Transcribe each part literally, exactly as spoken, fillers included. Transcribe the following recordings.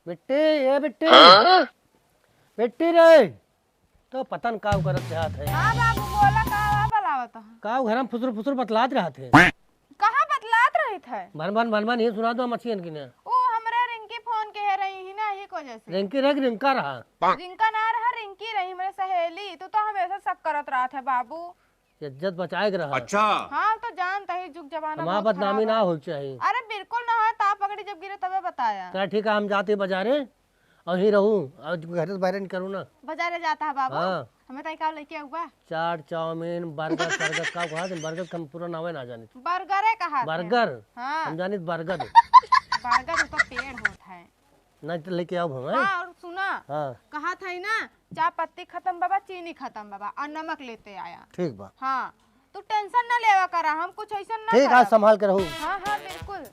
बिट्टी, ए बिट्टी। हाँ? बिट्टी रे, तो पता न काउ करत रहत है। हाँ बाबू, बोला, का बलावत है? काउ घर में फुसुर फुसुर बतलात रहत है। कहाँ बतलात रहित है? भन भन भन भन, ये सुना दो मछियन की ने। ओ, हमरे रिंकी फोन के है रही ही ना, यही वजह से। रिंकी रह कि रिंका रहा? रिंका ना रहा, रिंकी रही, हमरे सहेली। तू तो हमेशा शक करत रहत है बाबू। इज्जत बचाए के रहा। अच्छा। हाँ, तो जानता ही जुग जमाना हमार बहुत बदनामी खराब ना है। होई के चाही। अरे बिल्कुल ना हो, ताप पकड़ी जब गिरे तबे बताया। चल ठीक है, हम जाते बाजारे और यहीं रहू, और घर से बाहर निकलू ना। बाजारे जाता है बाबू? हाँ। हमें ताई का लेके आऊबा? चाट, चाउमीन, बर्गर, सर्गर का कहा दिन बर्गर के हम पूरा नावे ना जाने। बर्गरे कहा थे। बर्गर? हाँ। हम जानित बर्गर। बर्गर उ तो पेड़ होत है। नहीं तो लेके आउब हम, हैं? हाँ, और सुना, हाँ। कहा था ही ना, चाय पत्ती खत्म बाबा, चीनी खत्म बाबा, और नमक लेते आया। ठीक बा। हाँ, तू tension ना लेवा करा, हम कुछ ऐसा ना ठीक, आज करब। संभाल के रहू। हाँ, हाँ, बिल्कुल।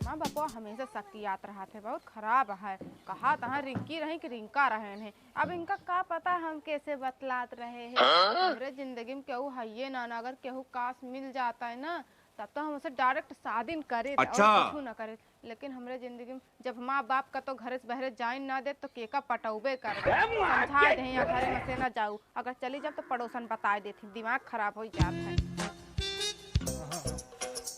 माँ बापवा हमेशा शक कियात रहत है, बहुत खराब है। कहा तहाँ रिंकी रही कि रिंका रहन है। अब इनका का पता हम कैसे बतलात रहे हैं। हाँ? हमरे जिंदगी में केहू हइये ना, ना, अगर केहू काश मिल जाता है ना, तब तो हम उसे direct शादी न करे और अच्छा। कुछ ना करे। लेकिन हमरे जिंदगी में जब माँ बाप का तो घरे से बहरे जाइन ना दे, तो केका पटौबे कर। समझा दे, यहाँ घरे में से ना जाऊ, अगर चली जाब तो पड़ोसन बताए देती, दिमाग खराब हो जात है।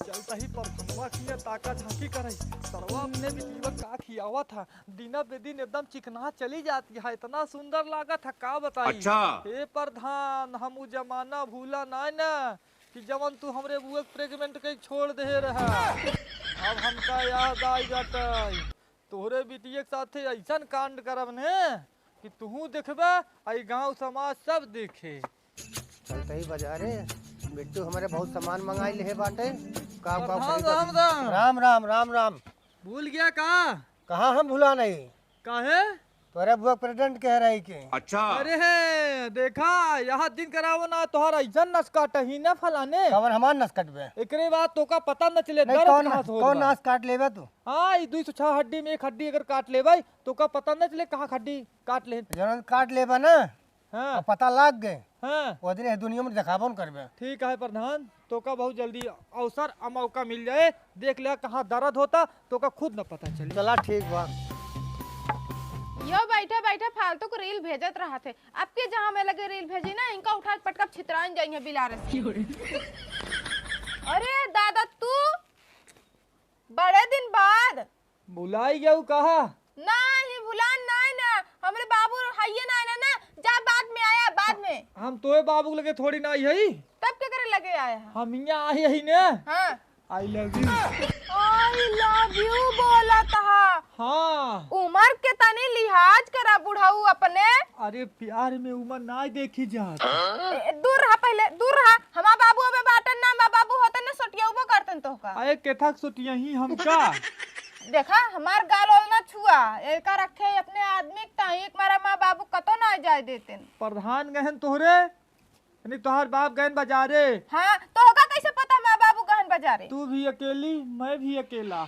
चलता ही परधनवा किया ताका झांकी करई, सरवा अपने बिटिया का खियावा था, दिना बेदिन एकदम चिकना चली जाती है, इतना सुंदर लागा था, का बताई। अच्छा। हे परधान, हम उ जमाना भूला ना ना, कि जवन तू हमरे बुआ के pregnant कइ छोड़ देहे रहा। अब हमका याद आई जाता, तोहरे बिटिया के साथे ऐसन कांड करब ने कि तुहू देखबे, आ ई गांव समाज सब देखे। चलते ही बाजारे, बिट्टू हमरे बहुत सामान मंगाई लेहे बाटे। का, का प्रधान, खरीदत? राम, राम। राम, राम, राम, राम। भूल गया का? कहाँ हम भुला नहीं? काहे? तोरे बुआ pregnant कह रही के। अच्छा। अरे हे, देखा, यहाँ दिन करावो ना, तोहर ऐसन नस काटही ना फलाने। कवन हमार नस कटबे? एकरे बाद तोका पता न चले, नहीं, दर्द कौन, कहाँ से होत कौन बा। नस काट लेबे तू? हाँ, ई दुई सौ छह हड्डी में एक हड्डी अगर काट लेबे, तोका पता न चले कहाँ हड्डी काट ले। जौन काट लेबे ना, हाँ। अब पता लाग गए, हाँ। वो दिन इस दुनिया में देखाबो न करबे। ठीक है प्रधान, तोका बहुत जल्दी अवसर आ मौका मिल जाए, देख ले कहाँ दर्द होता, तोका खुद न पता चले। चला ठीक बा। यो बैठे बैठे फालतू के reel भेजत रहत है। अब के जहाँ में लगे reel भेजी ना, इनका उठा के पटकब छितराइन जाइए बिलारे से। अरे दादा तू बड़े दिन बाद भुलाई गऊ कहा? नाही, भुलान नाही ना, हमरे बाबू हइये नाही ना, ना, जा बाद में आया, बाद में। हम तोहे बाबू के लगे थोड़ी ना आई हई। तब के करे लगे आया है? हम हियाँ आई हई ने। हाँ। I love you। I love you बोलत हा। हाँ। उमर के तनी लिहाज करा बुढ़ऊ अपने। अरे प्यार में उमर ना देखी जात। ए, दूर रहा पहले, दूर रहा। हमार बाबू अबे बाटन ना, हमार बाबू होते ना सोटियउबो करतन तोहका। अरे केथक सोटियही हमका। देखा, हमार गाल ओल ना छुआ, एका रखे अपने आदमी के ताई, एक मारा माँ बाबू कतो ना जाए देतेन। प्रधान गहन तोहरे, यानी तोहार बाप गहन बाजारे। हाँ, तोहका कैसे पता माँ बाबू गहन बाजारे? तू भी अकेली, मैं भी अकेला।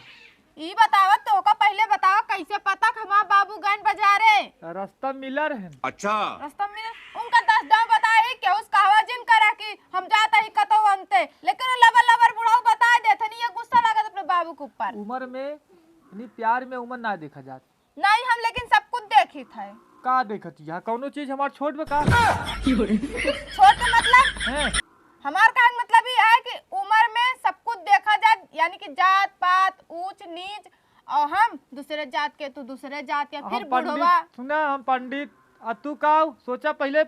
ई बतावत तोहका पहले बतावा कैसे पता कि हमार बाबू गहन बाजारे? रास्ता मिला रहन। अच्छा। रास्ता मिला, उनका दस दाव बताए, केहू से कहवा जिन करा कि हम जात ही कतो अंते, लेकिन वो लबर लबर बुढ़ऊ बताए देत हनी, ये गुस्सा लागत अपने बाबू के ऊपर। उमर में, यानी प्यार में उमर ना देखा जात। नहीं, हम लेकिन सब कुछ देखित है। का देखत हिया? कौनो चीज हमार छोट बा का? छोट के मतलब? हैं? हमार कहे के मतलब ई है कि उमर में सब कुछ देखा जाए, यानी कि जात पात, ऊंच नीच, और हम दूसरे जात के, तू दूसरे जात के, हम फिर पंडित, बुढ़वा। सुना, हम पंडित, आ तू का? सोचा पहले,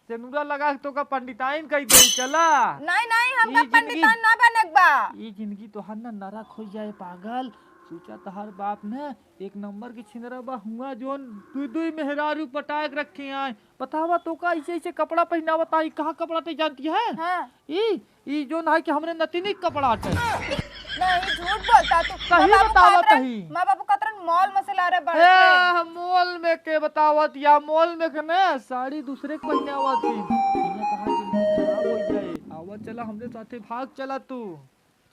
सेनुरा लगा के तोका पंडिताइन कही दे, चला। नहीं, नहीं, हमका ई जिंदगी, पंडिताइन ना बने के बा। ई जिंदगी तोहार ना नरक हो जाए, पागल। सोचा तोहार बाप ने एक नंबर के छिनरा बा, हुआ जोन दुई दुई मेहरारू पटाक रखे आए। बतावा तोका ऐसे ऐसे कपड़ा पहनावत आई, कहाँ कपड़ा ते जानती है? हाँ। ई, ई जोन है कि हमरे नतिनी के कपड़ा आटे। नहीं, झूठ बोलता तू। सही माँ बाबू बतावत कतरन, ही। माँ बाबू कतरन mall में से ला रहे बड़े ए, के। Mall में के बतावत या mall में के ने साड़ी दूसरे के पहनावत ही। इहाँ तोहार जिंदगी खराब हो जाए। आवा चला हमरे साथे, भाग चला तू।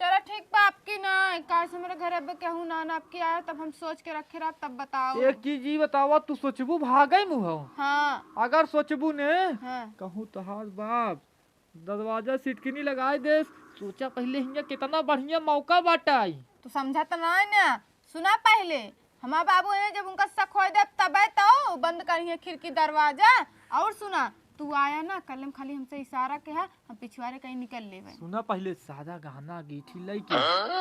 चला ठीक बा, आपकी ना, काहे से हमरे घरे अब केहू ना, ना आपकी आया, तब हम सोच के रखे रहा, तब बताओ। एक चीज ई बतावा, तू सोचबू भागई मुँह? हाँ। अगर सोचबू ने, हाँ। कहूँ तोहार बाप दरवाजा सिटकिनी लगाए देस, सोचा पहले हियाँ कितना बढ़िया मौका बाटा आई। तू समझा त ना है ना, सुना पहले, हमार बाबू हैं, जब उनका शक होई देब तबे तो बंद करिहैं खिड़की दरवाजा। और सुना, तू आया ना, कल्ले में खाली हमसे इशारा किहा, हम पिछुआरे कहीं निकल लेबे। सुना, पहिले सादा गहना अंगीठी लइके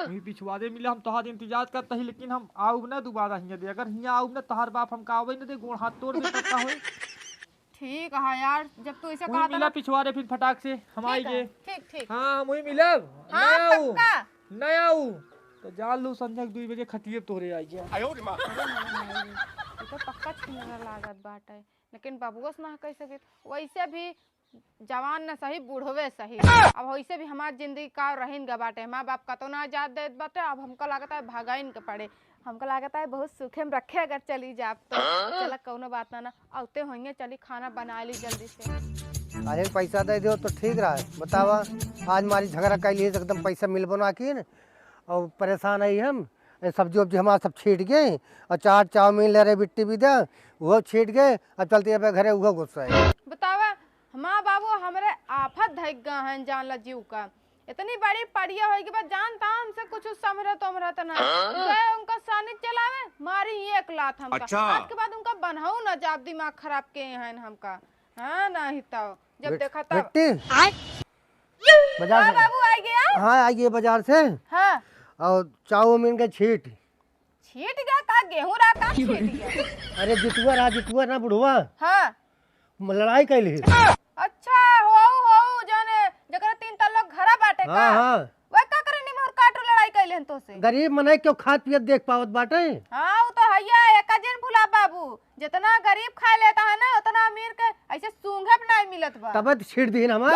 वही पिछुआरे मिला, हम तोहार इंतजार करत ही, लेकिन हम आउब ना दोबारा हियाँ दे। अगर हियाँ आउब ना, तोहार बाप हमका आवे न दे, गोड़ हाथ तोड़ दे, पता होई। ठीक है यार, जब तू ऐसे वही कहा था मिला ना। पिछुआरे फिर फटाक से हम ठीक आई है, गए। ठीक, ठीक। हाँ, हम वही मिलब। हाँ, ना आऊ, पक्का। ना आऊ। तो जान लू, संझा के दुई बजे खटिए तोरे आई गया। ये तो पक्का छिनरा लागत बाटे, लेकिन बबुआ से ना कह सके। वैसे भी जवान न सही, बूढ़वे सही। अब वैसे भी हमार जिंदगी का रहिन ग बाटे, माँ बाप कतो ना आजाद देत बाटे। अब हमका लागत है भगाइन के पड़े, हमका लागत है बहुत सूखे में रखे अगर चली जाब तो। चला, कौनो बात ना, ना, औते होइए, चली खाना बना ली जल्दी से। अरे, पैसा दे दो तो ठीक रहा है। बतावा, आज मारी झगड़ा कर लिए, एकदम पैसा मिलबो ना किन, और परेशान है हम। ये सब्जी उब्जी हमार सब छीट गए, और चाट चाउमीन ले रहे बिट्टी भी दे, वो छीट गए। अब चलती है घरे, वो गुस्सा है। बतावा, हमार बाबू हमरे आफत धइक गा हैं, जान ला जीव का। इतनी बड़ी पड़िया होई के बाद जानता हमसे कुछ समरत उमरत ना। गए उनका सानी चलावे, मारी एक लात हमका। अच्छा। आज के बाद उनका बनहू ना जाब, दिमाग खराब के हैं हमका। हाँ, नहीं तो जब बेट-, देखा तब। बेटी। आय। बाजार हाँ से। बाबू, आ गया? हाँ, आ गया बाजार से। हाँ। और चाउमीन के छीट। छीट गया का? गेहूं रहा का छीट गया? अरे जितुआ रहा, जितुआ ना बुढ़वा। हाँ। म-, लड़ाई कैली। अच्छा, हो, हो, जाने, जकरा तीन तल्ला घरा बाटे का? हाँ, हाँ। वह का करे निमहर काटू लड़ाई कैले हन तोसे? गरीब मनई क्यों खात पियत देख पावत बाटे? हाँ, वो तो हैया, एका जिन भुला बाबू। जितना गरीब खा लेता है ना, उतना अमीर के ऐसे सूंघे पे नहीं मिलत बा। तबे तो छीट दीन हमार।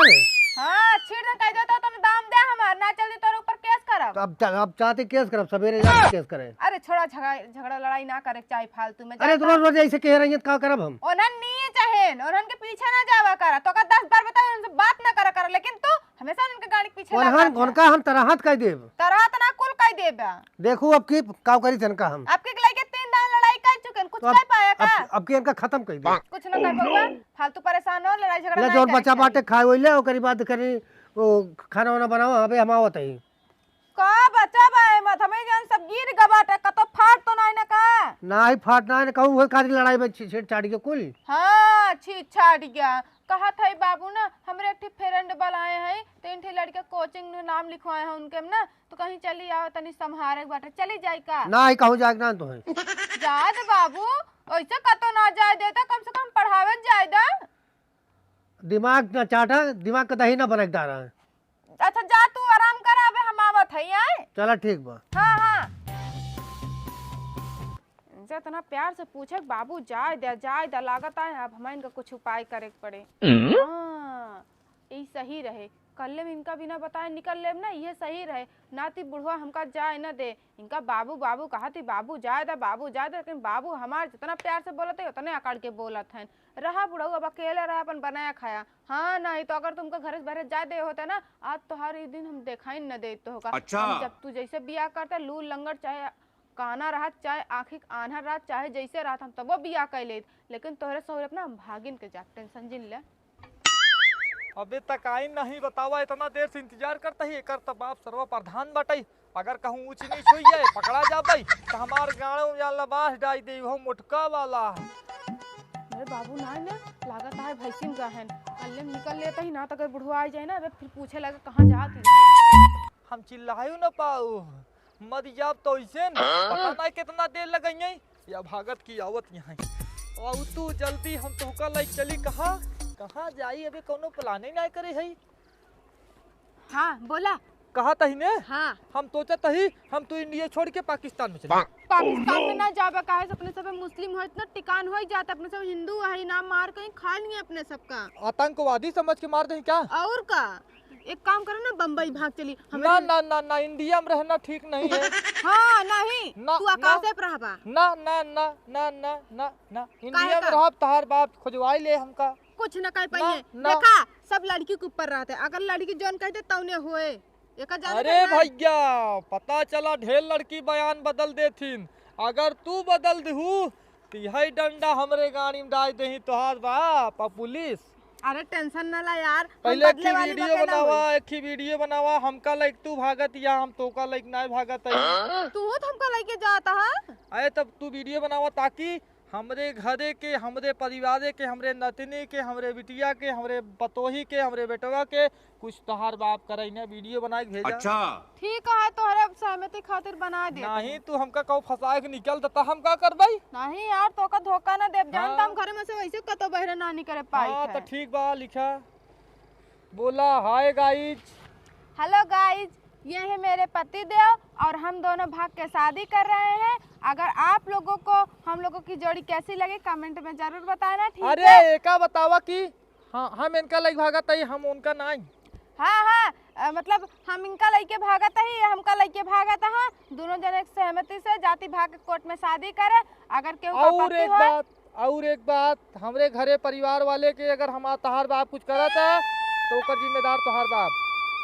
हाँ, छीट दे कह देता, तने दाम दे हमार, ना चल दी तोरे ऊपर केस करब। तो अब, अब चाहते केस करब, सवेरे जाके केस करे। अरे छोड़ा, झगड़ा, झगड़ा लड़ाई ना करे के चाही फालतू में, अरे जानता तो रोज है? रोज ऐसे कह रही है, तो का करब हम? ओनहन नहीं चाहे, ओनहन के पीछे ना जावा करा, तो का दस बार बताओ, उनसे बात ना करा करा, लेकिन तू हमेशा उनके गाड़ी के पीछे लगा उनहन, रहता। उनका हम तरहत कह देब। तरहत ना कुल कह देबा। देखू अब की का करी थन का हम। अब की लइके तीन दान लड़ाई कर चुके हैं, कुछ तो अब, कर पाया का? अब, अब की इनका खत्म कर दे। कुछ ना कर पाऊंगा, फालतू परेशान हो, लड़ाई झगड़ा ले नहीं जौन करे बचा के बाटे चाही। खाए वही ले, ओकरी बाद करी, वो खाना वाना बनाओ, अबे हम आवत ही। का बचा बा एमत? हमें जान सब गिर गा बाटे, कतो फाट तो नहीं ना का? नाही फाट नाही ना कहूँ, वही खातिर लड़ाई में छी-, छेड़ छाड़ के कुल। हाँ, छी छाड़ गया। कहत है बाबू ना, हमरे एक ठे friend बुलाए हैं, तीन ठे लड़के coaching में नाम लिखवाए हैं उनके में ना, तो कहीं चली आओ, तनी संभारे के बाटे, चली जाई का? नाही कहूँ जाए के ना तो है। जाए दे बाबू, ऐसे कतो ना जाए देता, कम से कम पढ़ावे जाए दा। दिमाग ना चाटा, दिमाग का दही ना बना के डारा। अच्छा, जा तू आराम कर, अबे हम आवत हई, आए? चला, ठीक बा। हाँ, हाँ। इनसे इतना प्यार से पूछे, "बाबू, जाए दे, जाए दे," लागत है, अब हमें इनका कुछ उपाय करे के पड़े। हम्म। हाँ, ई सही रहे। कल्ले में इनका बिना बताए निकल लेब ना, इहे सही रहे। ना ती बुढ़वा हमका जाए न दे। इनका बाबू, बाबू कहत ही, "बाबू, जाए दे, बाबू, जाए दे," लेकिन बाबू हमार जितना प्यार से बोलत है, उतने अकड़ के बोलत हैं। रहा बुढ़ऊ, अब अकेले रहा, अपन बनाया खाया। हाँ, नहीं तो अगर तुमको घर से बाहर जाए दे होता ना, आज तोहार ई दिन हम देखाई न देत होका। अच्छा। हम जब तू जैसे बियाह करते, लूर लंगड़ चाहे काना रहत, चाहे आँखी के आन्हर रहत, चाहे जैसे रहत, हम तबो बियाह कर लेत। लेकिन तोहरे सहुरे अपना हम भागिन के जाब, tension जिन ले। अबे तक आई नहीं, बतावा, इतना देर से इंतजार करता ही। एकर त बाप सर्व प्रधान बटई, अगर कहूँ ऊंच नीच हुई है, पकड़ा जाबई, त हमार गाँव में लबास डाई दे, हो मोटका वाला। अरे बाबू, ना, ना, लागत है भैंसी में गहन। अल्ले में निकल लेता ही ना, तो अगर बुढ़वा आ जाए ना, अबे फिर पूछे लगे, "कहाँ जात ही?" हम चिल्लायु न पाऊ, मर जाब तो ऐसे न। पता नहीं कितना देर लगइए, या भागत की आवत यहाँ। और तू जल्दी, हम तोहका लई चली कहाँ? कहाँ जाई, अबे कौनो प्लाने नहीं करे है। हाँ, बोला। कहा तही ने? हाँ। हम सोचत ही, हम तो इंडिया छोड़ के पाकिस्तान में चले। पाकिस्तान में ना जाबे, काहे से अपने सब मुस्लिम होइत ना, टिकान होई जात, अपने सब हिंदू है ना, मार कहीं खा लिए अपने सबका। आतंकवादी समझ के मार दें क्या? और का? एक काम करो ना, बम्बई भाग चली। हमें ना, ना, ना, ना, इंडिया में रहना ठीक नहीं है। हाँ, नहीं, ना, तू ना। आकाशे पे रहबा। ना, ना, ना, ना, ना, ना, ना, काहे इंडिया में का? रहब, तहार बाप खोजवाई ले हमका। कुछ न कर पाइए। ना, ना। देखा, सब लड़की के ऊपर रहते, अगर लड़की जौन कह दे तौने होए। एका जाने अरे करना। भैया, पता चला ढेर लड़की बयान बदल देथिन, अगर तू बदल दिहू तो यही डंडा हमरे गाड़ी में डाल देही तोहार बाप आ पुलिस। अरे tension ना ला यार, हम पहले एक बदले वाली वीडियो बा के ना बनावा, होई। एक ही वीडियो बनावा, हमका लाइक तू भागत या हम तोका लाइक ना भागत है। तू तो हमका लाइक जाता है। अरे तब तू वीडियो बनावा ताकि हमरे घरे के, हमरे परिवारे के, हमरे नतनी के, हमरे बिटिया के, हमरे पतोही के, हमरे बेटवा के कुछ तोहार बाप करे ना, वीडियो बनाई के भेजा। अच्छा। ठीक है, तोहरे सहमति खातिर बना दे। नहीं, तू हमका कहू फंसाए के निकल त हम का करबई? नहीं यार, तोका धोखा ना देब, जानता हाँ। हम घरे में से वैसे कतो बहरे ना निकले पाई हाँ, है। तो ठीक बा, लिखा। बोला, हाय गाइज। हेलो गाइज, ये है मेरे पति देव और हम दोनों भाग के शादी कर रहे हैं। अगर आप लोगों को हम लोगों की जोड़ी कैसी लगी, कमेंट में जरूर बताना, ठीक अरे, है? एका बतावा कि हाँ, हम इनका लइके भागत हई, हम उनका नाई। हाँ, हाँ, अ, मतलब हम इनका लइके भागत हई, हमका लइके भागत हाँ, दोनों जने के सहमति से जाति भाग के कोर्ट में शादी करे। अगर केहू का और आपत्ति एक होए बात, और एक बात, हमरे घरे परिवार वाले के अगर हमार तोहार बाप कुछ करत है, तो ओकर जिम्मेदार तोहार बाप।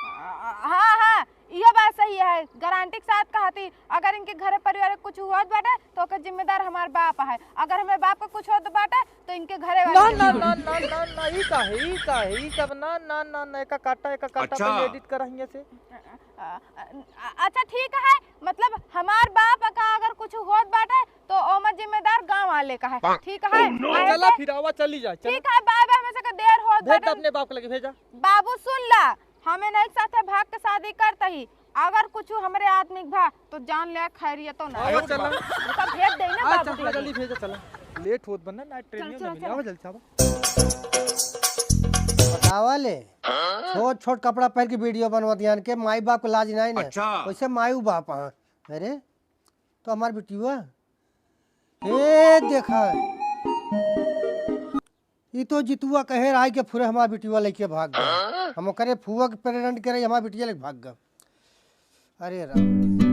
अ, हाँ, हाँ, इहो बात सही है, गारंटी के साथ कहती, अगर इनके घरे परिवार में कुछ होत बाटे, तो ओकर जिम्मेदार हमार बाप है। अगर हमारे बाप का कुछ होत बाटे, तो इनके घरे ना, वाले ना, ना, ना, ना, ना, ई का है, ई का है, ई का, ना, ना, ना, ना, एका काटा, एका काटा, अच्छा। पहले एडिट कर हियां से। अ, अ, अ, अच्छा, ठीक है, मतलब, हमार बाप का अगर कुछ होत बाटे, तो ओमर जिम्मेदार गांव वाले का है, ठीक है? Oh, no। ऐसे चला, फिर आवा, चली जा, चला। ठीक है, बाय बाय, में से के देर होत भेज दे बाटे। अपने बाप के लगे, भेजा। बाबू, सुन ला, हम इनके साथे भाग के शादी करत ही, अगर कुछ हमरे आदमी के भा, तो जान ले, खैरियतो ना। आवा, चला। उनका भेज दे ना आ, बाबू चल, के लगे। जल्दी भेजा, चला। लेट होत बा ना, ना ट्रेन चल, ना चल, मिले। चल। आवा, जल्दी से आवा। बतावा ले, छोट छोट कपड़ा पहन के वीडियो बनवा दियान के, माई बाप के लाज नहीं ने। अच्छा। वैसे माई बाप, हाँ। अरे, तो हमार बिटिया, ए, देखा, ई तो जितुआ कहे रहा कि फुरे हमार बिटिया लेके भाग गया। हम ओकरे फुआ के प्रेरण करे, हमार बिटिया लेके भाग गया। अरे राम।